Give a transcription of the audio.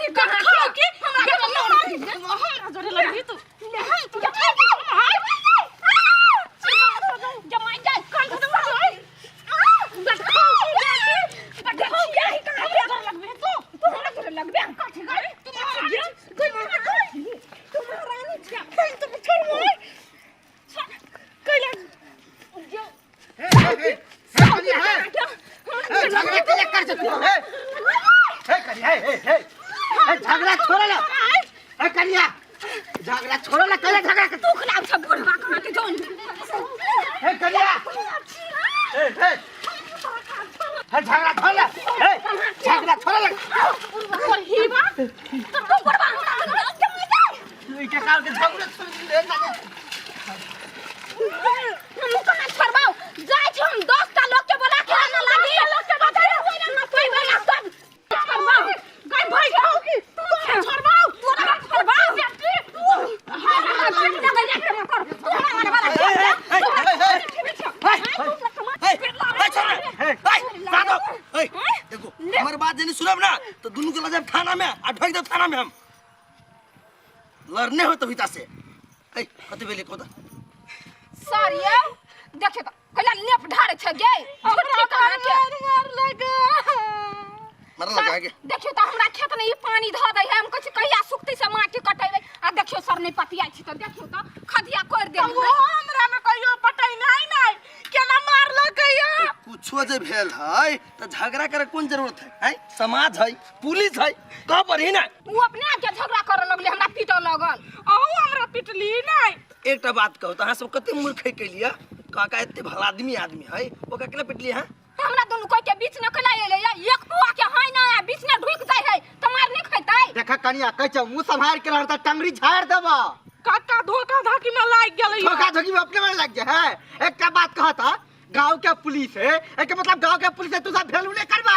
ही कहाँ खाओ के हमरा जोरे लगबी तू। जमाई जाय कान खत्म हो जाय। बट खाओ के बट खाओ के ही कहाँ हमरा जोरे लगबी तू। तू हमरा जोरे लगबे हम काठी गई तू महारानी तू महारानी तू महारानी छिया तू छोड़ मोय कैला जो हे हे हे हे कनिया हे हे झगड़ा के लिए कर सकती हो हे हे कनिया हे हे हे हे झगड़ा छोड़ो ना हे कनिया झगड़ा छोड़ो ना कले झगड़ा कर तू खिलाफ सब बुढ़वा कहाँ के जोन हे कनिया हे हे हे झगड़ा छोड़ ना हे झगड़ा छोड़ो ना पर ही बा तू बुढ़वा हमरा ई के काल के झगड़ा छोड़ दे ना हम कहाँ छोड़बाऊ जाइ छी हम 10 टा लोग के बोला के आना लागी लोग के बता ना कोई बोला सब छोड़बाऊ गई भाई खाओ की तू छोड़बाऊ तोरा छोड़बाऊ तू हमरा लगे जा के कर तू हमरा मारे वाला हे हे हे हे हे छोड़ रे हे साधो हे देखो हमर बात जनी सुनब ना तो दुनू के लऽ जाब थाना में आ ढोक देब थाना में हम लड़ने हो तभी से ए कते बेले कोदा सर ये देखियो त कैला लेप ढारे छै गे छोटकी कहाँ के मार लगा मरल लगा के देखियो त हमरा खेत में ई पानी धऽ दै है हम कहै छी कहिया सुखतै से माटी कटेबै आ देखियो सर नहि पतियाइ छी त देखियो त खदिया कोरि तो देली वो हमरा में कहियो पटै नहीं नहीं केना मारलकै या कुछो जे भेल है तो झगड़ा करे कोन जरूरत है हैं समाज है पुलिस है कह पर ही ना उ अपने आप के झगड़ा करऽ लगलै हमरा पीटऽ लगल अहू हमरा पिटली नहीं एकटा बात कहू तो अहाँ सब कते मूर्ख है केलिए काका एते भला आदमी आदमी है ओकरा केना पिटलिए हैं त हमरा दुनू कोई के बीच न केना एलै या एक पुआ के हाय ना आ बीच में ढुकि जाइ है त मार नहि खैतै देखा कनिया कहै छै मुँह सम्हार के रहता टंगरी झाड़ देबा काका धोखा धाकी में लाग गेलै धोखा धोखी में अपने में लग जाए है एकटा बात कहता गांव के पुलिस है एक मतलब गांव के पुलिस है तू सब भेलू नहीं करबा